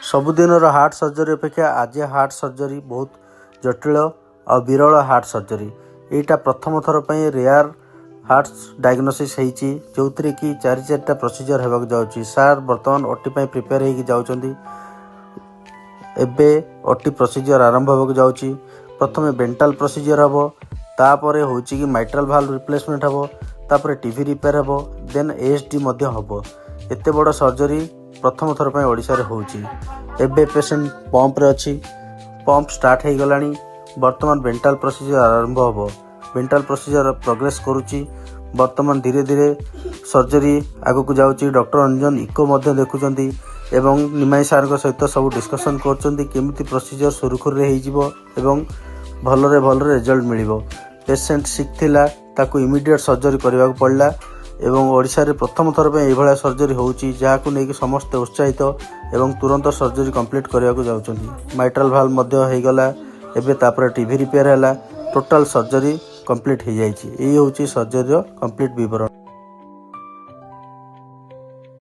ସବୁଦିନର heart surgery ଅପେକ୍ଷା ଆଜି heart surgery ବହୁତ ଜଟିଳ ଆଉ ବିରଳ ହାର୍ଟ ସର୍ଜରୀ। ଏଇଟା ପ୍ରଥମ ଥର ପାଇଁ ରେୟାର ହାର୍ଟ ଡାଇଗ୍ନୋସିସ୍ ହେଇଛି, ଯେଉଁଥିରେ କି ଚାରି ଚାରିଟା ପ୍ରୋସିଜିଅର ହେବାକୁ ଯାଉଛି। ସାର୍ ବର୍ତ୍ତମାନ ଓଟି ପାଇଁ ପ୍ରିପେୟାର ହେଇକି ଯାଉଛନ୍ତି। ଏବେ ଓଟି ପ୍ରୋସିଜିଅର ଆରମ୍ଭ ହେବାକୁ ଯାଉଛି। ପ୍ରଥମେ ବେଣ୍ଟାଲ ପ୍ରୋସିଜିଅର ହେବ, ତାପରେ ହେଉଛି କି ମାଇଟ୍ରାଲ ଭାଲ୍ଭ ରିପ୍ଲେସମେଣ୍ଟ ହେବ, ତାପରେ ଟିଭି ରିପେୟାର ହେବ, ଦେନ୍ ଏଏସଡି ମଧ୍ୟ ହେବ। ଏତେ ବଡ଼ ସର୍ଜରୀ ପ୍ରଥମ ଥର ପାଇଁ ଓଡ଼ିଶାରେ ହେଉଛି। ଏବେ ପେସେଣ୍ଟ ପମ୍ପରେ ଅଛି। ପମ୍ପ ଷ୍ଟାର୍ଟ ହେଇଗଲାଣି। ବର୍ତ୍ତମାନ ବେଣ୍ଟାଲ ପ୍ରୋସିଜିଅର ଆରମ୍ଭ ହେବ। ବେଣ୍ଟାଲ ପ୍ରୋସିଜିଅର ପ୍ରୋଗ୍ରେସ୍ କରୁଛି। ବର୍ତ୍ତମାନ ଧୀରେ ଧୀରେ ସର୍ଜରୀ ଆଗକୁ ଯାଉଛି। ଡକ୍ଟର ଅଞ୍ଜନ ଇକୋ ମଧ୍ୟ ଦେଖୁଛନ୍ତି ଏବଂ ନିମାଇ ସାର୍ଙ୍କ ସହିତ ସବୁ ଡିସ୍କସନ୍ କରୁଛନ୍ତି, କେମିତି ପ୍ରୋସିଜିଅର ସୁରୁଖୁରୁରେ ହେଇଯିବ ଏବଂ ଭଲରେ ଭଲରେ ରେଜଲ୍ଟ ମିଳିବ। ପେସେଣ୍ଟ ସିକ୍ ଥିଲା, ତାକୁ ଇମିଡ଼ିଏଟ୍ ସର୍ଜରୀ କରିବାକୁ ପଡ଼ିଲା ଏବଂ ଓଡ଼ିଶାରେ ପ୍ରଥମ ଥର ପାଇଁ ଏଇଭଳିଆ ସର୍ଜରୀ ହେଉଛି, ଯାହାକୁ ନେଇକି ସମସ୍ତେ ଉତ୍ସାହିତ ଏବଂ ତୁରନ୍ତ ସର୍ଜରୀ କମ୍ପ୍ଲିଟ୍ କରିବାକୁ ଯାଉଛନ୍ତି। ମାଇଟ୍ରାଲ ଭାଲ୍ଭ ମଧ୍ୟ ହେଇଗଲା ଏବେ। ତାପରେ ଟିଭି ରିପେୟାର ହେଲା। ଟୋଟାଲ୍ ସର୍ଜରୀ କମ୍ପ୍ଲିଟ୍ ହେଇଯାଇଛି। ଏଇ ହେଉଛି ସର୍ଜରୀର କମ୍ପ୍ଲିଟ୍ ବିବରଣୀ।